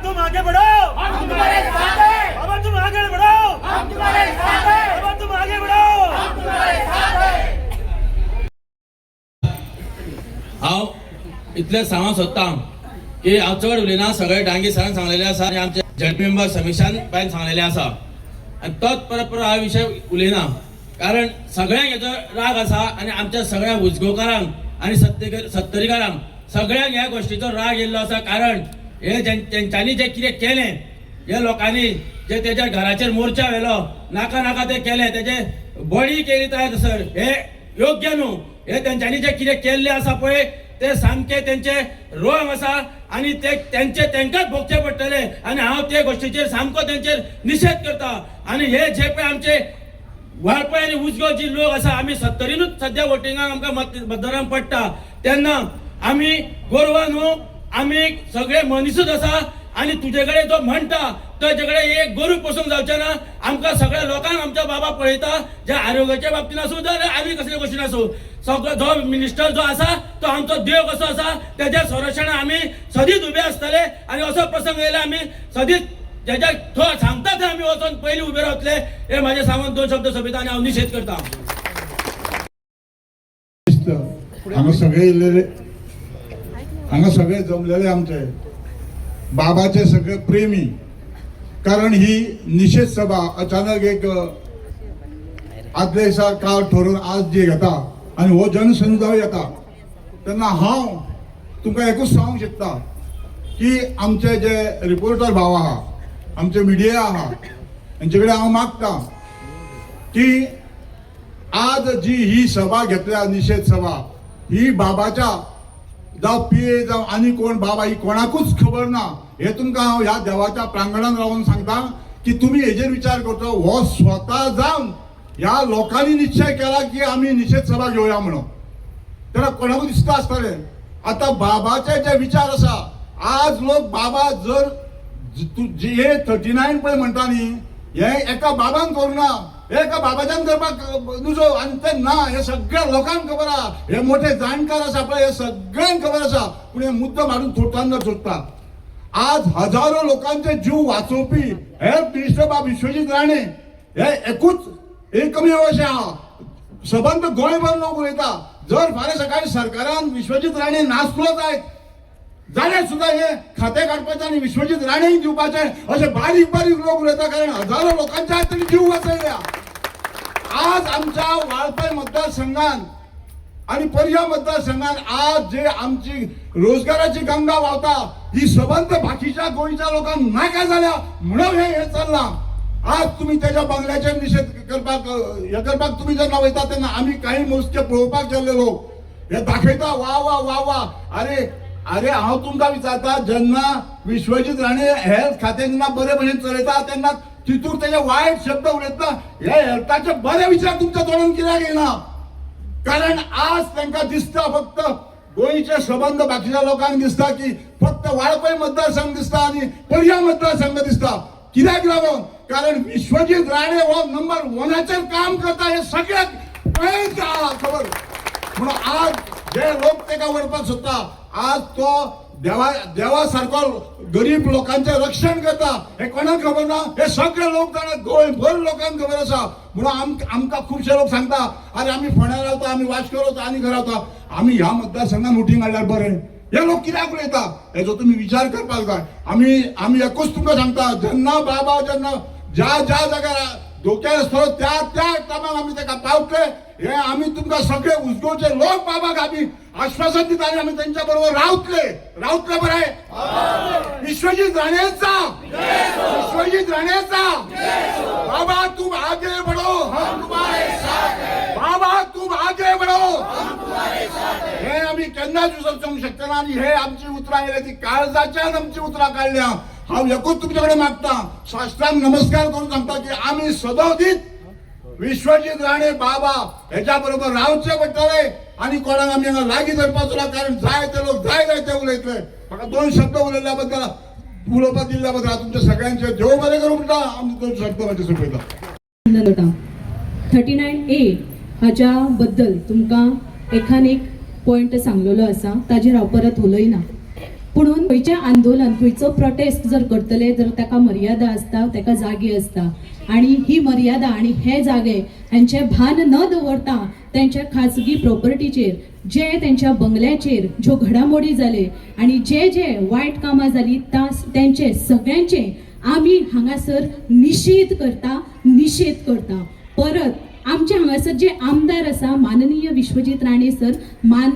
तुम आगे बढ़ो, हम तुम्हारे साथ हैं। बाबा तुम आगे बढ़ो, हम तुम्हारे साथ हैं। बाबा तुम आगे बढ़ो। हम तुम्हारे साथ हैं। हांव इतलें सांगूंक सोदता की हांव चड उलयना. सगळे डांगी सरान सांगलेले आसा आनी आमचे झेडपी मेंबर समीक्षान बायन सांगलेले आसा आनी तोच परत परत हा विशय उलयना, कारण सगळ्यांक हेजो राग आसा आनी आमच्या सगळ्या उजगांवकारांक आनी सत्तरीकारांक सगळ्यांक ह्या गोश्टीचो राग येयल्लो आसा. कारण हे तेंच्यांनी जें कितें केलें, हे लोकांनी जे तेज्या घराचेर मोर्चा व्हेलो, नाका नाका ते केलें, तेजे बॉडी केली तयार सर, हे योग्य न्हू. हे तेंच्यांनी जे कितें केल्लें आसा पळय, ते सामके तेंचे रोंग आसा आनी ते तेंचे तेंकांच भोगचे पडटले. आनी हांव ते गोश्टीचेर सामको तेंचेर निशेध करता. आनी हे जे पळय आमचे वाळपय आनी उजगांव जी लोक आसा, आमी सत्तरीनूच सद्या वोटिंगाक आमकां मतदारांक पडटा, तेन्ना आमी गोरवां न्हू, आमी सगळे मनिसूच आसा. आनी तुजे कडेन जो म्हणटा तेजे कडेन एक गोरू पसून जावचें ना. आमकां सगळ्या लोकांक आमच्या बाबा पळयता, जे आरोग्याच्या बाबतीन आसूं जाल्यार आनी कसले गोश्टीन आसूं, सगळो जो मिनिस्टर जो आसा तो आमचो देव कसो आसा. तेज्या संरक्षणाक आमी सदींच उबे आसतले आनी असो प्रसंग येयल्यार आमी सदींच जेज्या तो सांगता थंय आमी वचोन पयलीं उबे रावतले. हे म्हाजे सांगून दोन शब्द सोंपयता आनी हांव निशेध करता. हांगा सगळे येयल्लेले, हांगा सगळे जमलेले आमचे बाबाचे सगळे प्रेमी, कारण ही निषेध सभा अचानक एक आदल्या दिसा काळ ठरोवन आज जी घेता आनी हो जनसमुदाय येता, तेन्ना हांव तुमकां एकूच सांगूंक शकता की आमचे जे रिपोर्टर भाव आहा, आमचे मिडिया आहा, हेंचे कडेन हांव मागता की आज जी ही सभा घेतल्या, निषेध सभा, ही बाबाच्या जावं पीए जावं आनी कोण बाबा, ही कोणाकूच खबर ना. हे तुमकां हांव ह्या देवाच्या प्रांगणान रावन सांगता की तुमी हेजेर विचार करचो. हो स्वता जावन ह्या लोकांनी निश्चय केला की आमी निषेध सभा घेवया म्हणून, तेन्ना कोणाकूच दिसता आसतलें. आतां बाबाचे जे विचार आसा, आज लोक बाबा जर हे 39 पळय म्हणटा न्ही, हे एका बाबान करूं ना, हे एका बाबाच्यान करपाक नुजो. आनी ते ना, हे सगळ्या लोकांक खबर आहा. हे मोठे जाणकार आसा पळय, हे सगळ्यांक खबर आसा, पूण हे मुद्दम हाडून थोडताना सोदता. आज हजारो लोकांचे जीव वाचोवपी हेल्थ मिनिस्टर बाब विश्वजीत राणे हे एकूच एकमेव अशें आहा. सबंद गोंयभर लोक उलयता. जर फाल्यां सकाळी सरकारान विश्वजीत राणे नासलो जायत जाल्यार सुद्दां हे खातें काडपाचें आनी विश्वजीत राणेक दिवपाचें, अशें बारीक बारीक लोक उलयता, कारण हजारो लोकांचे आज तेणी जीव वाचयल्या. आज आमच्या वाळपय मतदारसंघात आणि पर्या मतदारसंघात आज जे आमची रोजगाराची गंगा व्हांवता, ही सबंद बाकीच्या गोंयच्या लोकांक नाका जाल्या म्हणून हे हे चल्लां. आज तुमी तेज्या बंगल्याचेर निशेध करपाक, हे करपाक तुमी जेन्ना वयता, तेन्ना आमी काही मोजके पळोवपाक गेल्ले लोक हे दाखयता, वा वा वा वा. अरे अरे, हांव तुमकां विचारता, जेन्ना विश्वजीत राणे हेल्थ खातें जेन्ना बरे भशेन चलयता, तेन्ना तितूर तेजे वायट शब्द उलयतना हे हेल्थाचे बरे विचार तुमच्या तोंडान कित्याक येना? कारण आज तांकां दिसता फक्त गोंयचे संबंद बाकीच्या लोकांक दिसता की फक्त वाळपय मतदारसंघ दिसता आनी पर्या मतदारसंघ दिसता. कित्याक लागून? कारण विश्वजीत राणे हो नंबर वनाचेर काम करता, हे सगळ्याक पळयत खबर. म्हणून आज जे लोक तेका व्हरपाक सोदता, आज तो देवा देवा सारको गरीब लोकांचें रक्षण करता, हे कोणाक खबर ना. हे सगळे लोक जाणा, गोंयभर लोकांक खबर आसा. म्हणून आमकां खुबशे लोक सांगता, अरे आमी फोंड्या रावता, आमी वास्को रावता आनी खंय रावता, आमी ह्या मतदारसंघात वोटींग हाडल्यार बरें. हे लोक कित्याक उलयता, हेजो तुमी विचार करपाक जाय. आमी आमी एकूच तुमकां सांगता, जेन्ना बाबा जेन्ना ज्या ज्या जाग्यार धोक्यार आसतलो, त्या त्या टायमाक आमी ताका पावतले. हे आमी तुमकां सगळे उसगांवचे लोक बाबाक आमी आश्वासन दिता आनी आमी तेंच्या बरोबर रावतले. रावतले बरें. विश्वजीत राणेचा, विश्वजीत राणेचा. बाबा तुम आगे बढ़ो, हम तुम्हारे साथ हैं. बाबा तुम आगे बढ़ो, हे आमी केन्नाच विसरूंक शकना. आनी हे आमची उतरां येयल्या ती काळजाच्यान आमची उतरां काडल्या. हांव एकूच तुमचे कडेन मागता, साष्टांग नमस्कार करून सांगता की आमी सदोदीत विश्वजीत राणे बाबा हेच्या बरोबर रावचे पडटले आनी कोणाक आमी हांगा लागीं धरपाचो ना, कारण जाय ते लोक जाय जाय ते उलयतले. म्हाका दोन शब्द उलयल्या बद्दल, उलोवपाक दिल्ल्या बद्दल हांव तुमच्या सगळ्यांचे देव बरें करूं म्हणटा. आमी दोन शब्द म्हाजे सोंपयता. जाता. 39A हाच्या बद्दल तुमकां एकान एक पॉयंट सांगलेलो आसा, ताजेर हांव परत उलयना. पूण पुणून खंयचें आंदोलन, खंयचो प्रोटेस्ट जर करतले जर ताका मर्यादा आसता, ताका जागे आसता आनी ही मर्यादा आनी हे जागे हांचें भान न दवरता तेंच्या खाजगी प्रॉपर्टीचेर, जे तेंच्या बंगल्याचेर ज्यो घडामोडी जाले आनी जे जे वायट कामां जाली तेंचे सगळ्यांचे आमी हांगासर निशेध करता, निशेध करता. परत आमचे हांगासर जे आमदार आसा माननीय विश्वजीत राणे सर,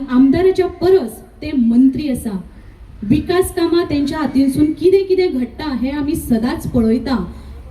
आमदाराच्या परस ते मंत्री आसा. विकास कामां तेंच्या हातीनसून कितें कितें घडटा हें आमी सदांच पळयता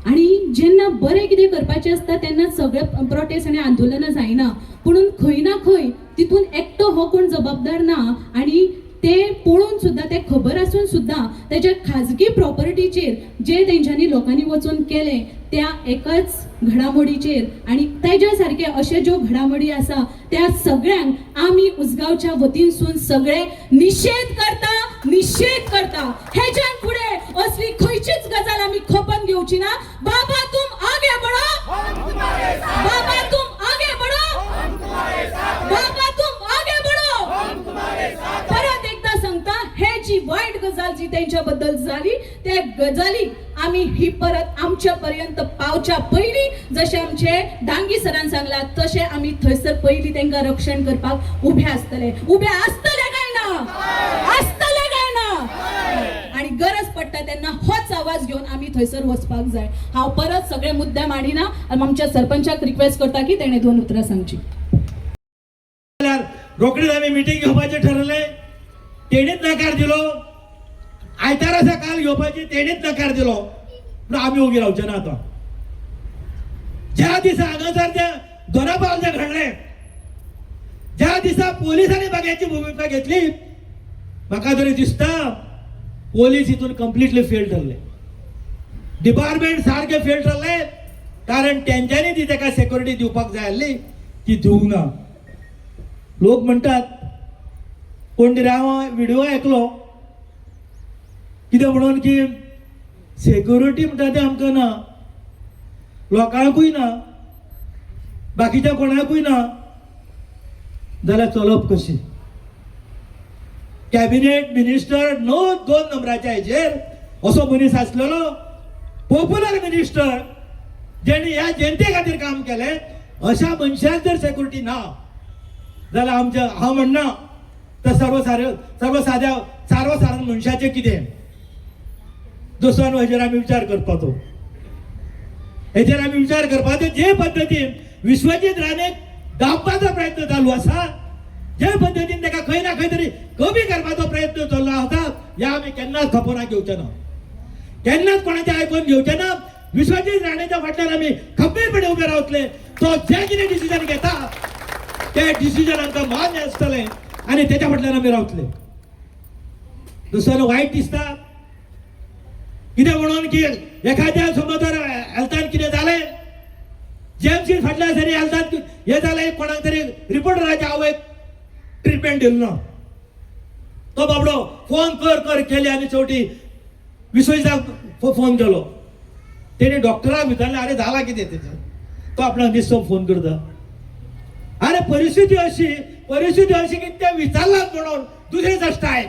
आनी जेन्ना बरें कितें करपाचें आसता तेन्ना सगळे प्रोटेस्ट आनी आंदोलनां जायना, पुणून खंय ना खंय तितून एकटो हो कोण जबाबदार ना आनी ते पळोवन सुद्दां, ते खबर आसून सुद्दां तेज्या खाजगी प्रॉपर्टीचेर जे तेंच्यांनी लोकांनी वचून केलें त्या एकाच घडामोडीचेर आनी तेज्या सारके अशे ज्यो घडामोडी आसा त्या सगळ्यांक आमी उसगांवच्या वतीनसून सगळे निशेध करता, निशेध करता. हेज्यान फुडें असली खंयचीच गजाल आमी खपन घेवची ना. बाबा तुम आगे बढो, बाबा तुम आगे बढो, बाबा तुम आगे बढो. परत एकदा सांगता, हे जी वायट गजाल जी तेंच्या बद्दल जाली त्या गजाली आमी ही परत आमच्या पर्यंत पावच्या पयलीं जशें आमचे डांगी सरान सांगला तशें आमी थंयसर पयलीं तेंकां रक्षण करपाक उबे आसतले. उबे आसतले काय ना? आसतले काय ना? आनी गरज पडटा तेन्ना होच आवाज घेवन आमी थंयसर वचपाक जाय. हांव परत सगळे मुद्दे मांडिना आनी आमच्या सरपंचाक रिक्वेस्ट करता की तेणें दोन उतरां सांगची. जाल्यार रोखडीच आमी मिटींग घेवपाचें ठरयलें, तेणीच नकार दिलो. आयतारा सकाळ घेवपाची तेणीच नकार दिलो. पूण आमी ओगी रावचे ना. आतां ज्या दिसा हांगासर जें दोनापावल जें घडलें, ज्या दिसा पोलिसांनी बाग्याची भुमिका घेतली, म्हाका तरी दिसता पोलीस हितून कंप्लिटली फेल ठरले, डिपार्टमेंट सारकें फेल ठरलें. कारण तेंच्यांनी ती ताका सेक्युरिटी दिवपाक जाय आसली ती दिवंक ना. लोक म्हणटात, कोण तरी हांव व्हिडिओ आयकलो कितें म्हणून की सेक्युरिटी म्हणटा तें आमकां ना, लोकांकूय ना, बाकीच्या कोणाकूय ना, जाल्यार चलप कशी? कॅबिनेट मिनिस्टर णव दोन नंबराच्या हेचेर असो मनीस आसलेलो, पॉप्युलर मिनिस्टर, जेणे ह्या जनते खातीर काम केलें, अशा मनशाक जर सेक्युरिटी ना जाल्यार आमच्या, हांव म्हणना, तर सर्वसाध्या सर्वसाधारण मनशाचें कितें? दोस्तांनो, हेजेर आमी विचार करपाचो, हेजेर आमी विचार करपाचो. जे पद्दतीन विश्वजीत राणेक दामपाचो प्रयत्न चालू आसा, जे पद्दतीन ताका खंय ना खंय तरी कमी करपाचो प्रयत्न चालू आसा, ह्या आमी केन्नाच खपोना घेवचे ना, केन्नाच कोणाचें आयकून घेवचे ना. विश्वजीत राणेच्या फाटल्यान आमी खंबीरपणे उबे रावतले. तो जे कितें डिसिजन घेता ते डिसिजन आमकां मान्य आसतलें आनी तेच्या फाटल्यान आमी रावतले. दुसऱ्यान वायट दिसता कितें म्हणून की एखाद्या समज जर हेल्थान कितें जालें, जीएमसी फाटल्या तरी हेल्थान हें जालें, कोणाक तरी रिपोर्टराच्या आवयक ट्रिटमेंट दिली ना, तो बाबडो फोन कर कर केले आनी शेवटी विश्वजिताक फोन केलो. तेणे डॉक्टराक विचारलें, अरे जाला कितें तेचें? तो आपणाक निश्चो फोन करता. अरे परिस्थिती अशी, परिस्थिती अशी की ते विचारलात म्हणून दुसरे चश्टाय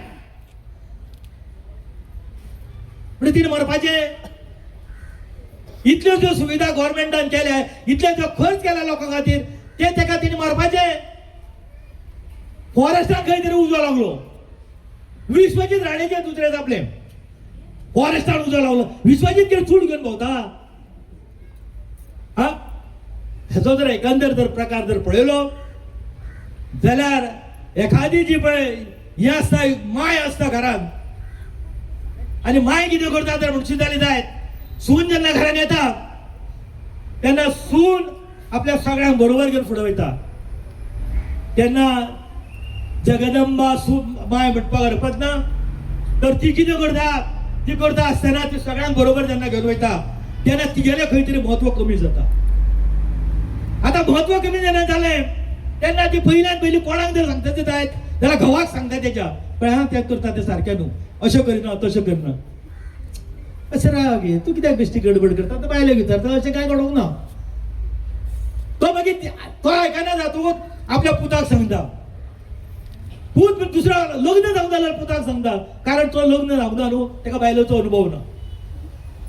म्हणजे तिने मरपाचें. इतल्यो ज्यो सुविधा गव्हर्मेंटान केल्या, इतले जो खर्च केला लोकां खातीर, ते तेका तिने मारपाचें. फॉरेस्टाक खंय तरी उजो लागलो, विश्वजीत राणेचे दुसरे आपले फॉरेस्टान उजो लागलो, विश्वजीत कितें चूड घेवन भोंवता? हा, हेचो जर एकंदर जर प्रकार जर पळयलो जाल्यार एखादी जी पळय हें आसता, माय आसता घरान आनी माय कितें करता तर म्हणशी जाली जायत, सून जेन्ना घरान येता तेन्ना सून आपल्या सगळ्यांक बरोबर घेवन फुडें वयता, तेन्ना जगदंबा सून माय म्हणपाक हरकत ना. तर ती कितें करता, ती करता आसतना ती सगळ्यांक बरोबर जेन्ना घेवन वयता तेन्ना तिगेलें खंय तरी म्हत्व कमी जाता. आतां म्हत्व कमी जेन्ना जालें तेन्ना ती पयल्यान पयलीं कोणाक जर सांगता ते जायत जाल्यार घोवाक सांगता तेच्या, पळय हा तें करता तें सारकें न्हू, अशें करिना तशें करिना, अशें राव गे तूं कित्याक बेश्टी गडबड करता? तो बायलेक विचारता, अशें कांय घडोवंक ना. तो मागीर तो आयकना जातकूच आपल्या पुताक सांगता, पूत दुसरा लग्न जावंक जाल्यार पुताक सांगता, कारण तो लग्न जावंक ना न्हू, ताका बायलेचो अनुभव ना,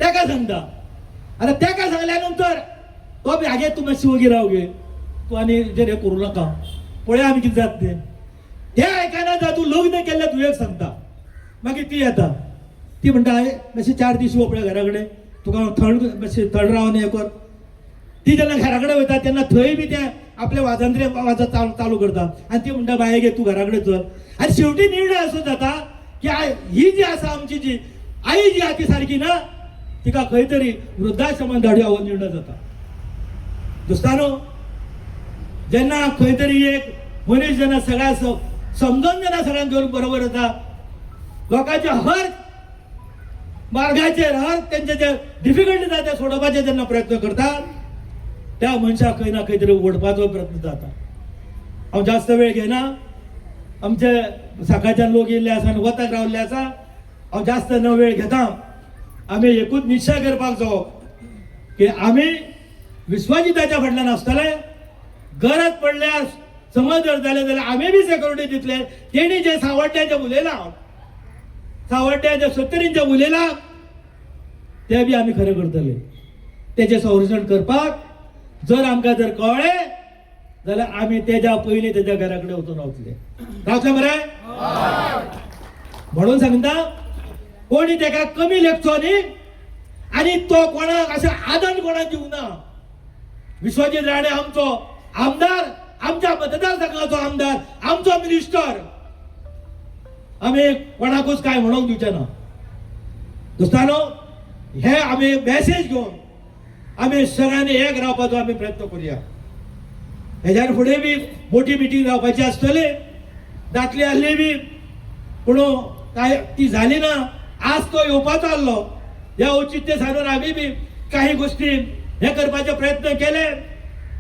ताका सांगता. आतां ताका सांगल्या नंतर तो बी आगे तूं मातशी वगी राव गे, तूं आनी हेजेर हें करूं नाका, पळया आमी कितें जाता तें. तें आयकना जाता तूं लग्न केल्ल्या तुवें सांगता. मागीर ती येता, ती म्हणटा हांवें मातशें 4 दीस यो पळय घरा कडेन, तुका हांव थंड मातशें थंड रावन हें कर. ती जेन्ना घरा कडेन वयता तेन्ना थंय बी ते आपले वाजंत्रे वाजत चालू करता आनी ती म्हणटा बाये गे तूं घरा कडेन चल. आनी शेवटी निर्णय असो जाता की ही जी आसा आमची जी आई जी आसा ती सारकी ना, तिका खंय तरी वृद्धाश्रमान धाडया हो निर्णय जाता. दोस्तानो, जेन्ना खंय तरी एक मनीस जेन्ना सगळ्या समजून जेन्ना सगळ्यांक घेवन बरोबर येता, लोकांच्या हर मार्गाचेर हर तेंचे जे डिफिकल्टी जाता ते सोडोवपाचे जेन्ना प्रयत्न करता, त्या मनशाक खंय ना खंय तरी ओडपाचो प्रयत्न जाता. हांव जास्त वेळ घेना, आमचे सकाळच्यान लोक येयल्ले आसा आनी वताक रावल्ले आसा, हांव जास्त न वेळ घेता. आमी एकूच निश्चय करपाक जावो की आमी विश्वाजिताच्या फाटल्यान आसतले. गरज पडल्यार समज जर जालें जाल्यार आमी बी सेक्युरिटी दितले. तेणी जे सावड्ड्याचें उलयलां, सावड्ड्याचे सत्तरींचें उलयलां, ते बी आमी खरें करतले. तेजें संरक्षण करपाक जर आमकां जर कळ्ळें जाल्यार आमी तेज्या पयलीं तेज्या घरा कडेन वचून रावतले. रावतले मरे? म्हणून सांगता, कोणी तेका कमी लेखचो न्ही आनी तो कोणाक अशें आदन कोणाक दिवना. विश्वजीत राणे आमचो आमदार, आमच्या मतदारसंघाचो आमदार, आमचो मिनिस्टर, आमी कोणाकूच काय म्हणूंक दिवचे ना. दोस्तानो, हे आमी मॅसेज घेवन आमी सगळ्यांनी एक रावपाचो आमी प्रयत्न करुया. हेज्यान फुडें बी मोठी मिटींग जावपाची आसतली, जातली आसली बी, पूण काय ती जाली ना. आज तो येवपाचो आसलो, ह्या औचित्य साधून आमी बी काही गोष्टी हे करपाचे प्रयत्न केले,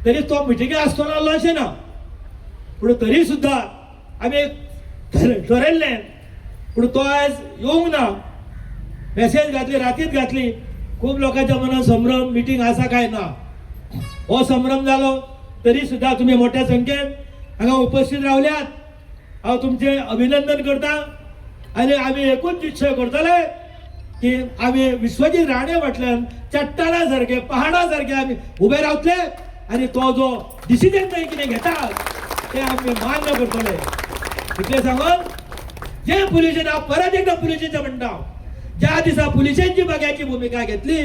तरी तो मिटिंगे आसतलो आसलो अशें ना, पूण तरी सुद्दां आमी ठरयल्लें, पूण तो आयज येवंक ना. मेसेज घातली, रातीच घातली, खूब लोकांच्या मनात संभ्रम मिटींग आसा काय ना, हो संभ्रम जालो. तरी सुद्दां तुमी मोठ्या संख्येन हांगा उपस्थित रावल्यात, हांव तुमचें अभिनंदन करता. आनी आमी एकूच निश्चय करतले की आमी विश्वजीत राणे फाटल्यान चट्टाना सारके पहाडा सारके आमी उबे रावतले आनी तो जो डिसिजन थंय कितें घेता ते आमी मान्य करतले. इतलें सांगून जे पुलिशेन, हांव परत एकदां पुलिशेचें म्हणटा, ज्या दिसा पुलिशेंची बग्याची भुमिका घेतली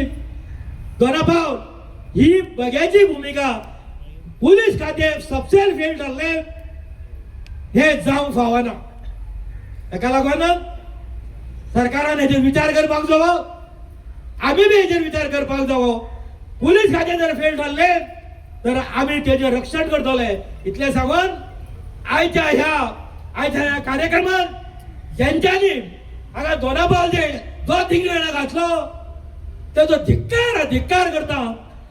दोनापावल, ही बग्याची भुमिका पुलीस खातें सबसेल फेल ठरलें, हे जावंक फावना. ताका लागून सरकारान हेजेर विचार करपाक जावो, आमी बी हेजेर विचार करपाक जावो. पुलीस खातें जर फेल ठरलें तर आमी तेजें रक्षण करतले. इतलें सांगून आयच्या ह्या कार्यक्रमात जेंच्यांनी हांगा दोनापावल जे जो धिंगाणा घातलो तेजो धिक्कार करता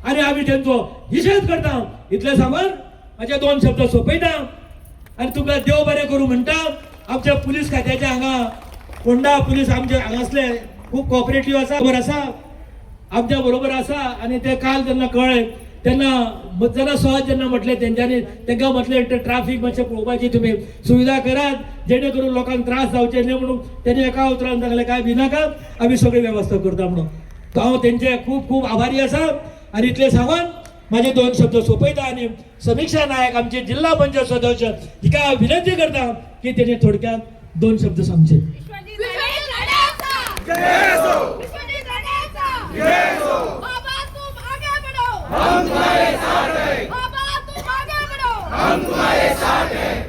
आनी आमी तेंचो निशेध करता. इतलें सांगून म्हाजे 2 शब्द सोंपयता आनी तुमकां देव बरें करूं म्हणटा. आमच्या पुलीस खात्याचे हांगा फोंडा पुलीस आमचे हांगासले खूब कॉपरेटीव आसा, बरोबर आसा, आमच्या बरोबर आसा. आनी ते काल जेन्ना कळ्ळें तेन्ना जेन्ना सहज जेन्ना म्हटलें तेंच्यांनी तेंकां म्हटलें ते ट्राफीक मातशें पळोवपाची तुमी सुविधा करात जेणे करून लोकांक त्रास जावचे न्ही म्हणून. तेणी एका उतरान सांगलें काय भिनाका, आमी सगळी वेवस्था करता म्हणून. हांव तेंचे खूब खूब आभारी आसा आनी इतलें सांगून म्हाजे 2 शब्द सोंपयता. आनी समिक्षा नायक आमचे जिल्हा पंचायत सदस्य हिका हांव विनंती करता की तेणे थोडक्यात 2 शब्द सांगचे. विश्वजीत राणेचा जय हो. विश्वजीत राणेचा जय हो. बाबा तुम आगे बढ़ो, हम तुम्हारे साथ हैं. बाबा तुम आगे बढ़ो, हम तुम्हारे साथ हैं.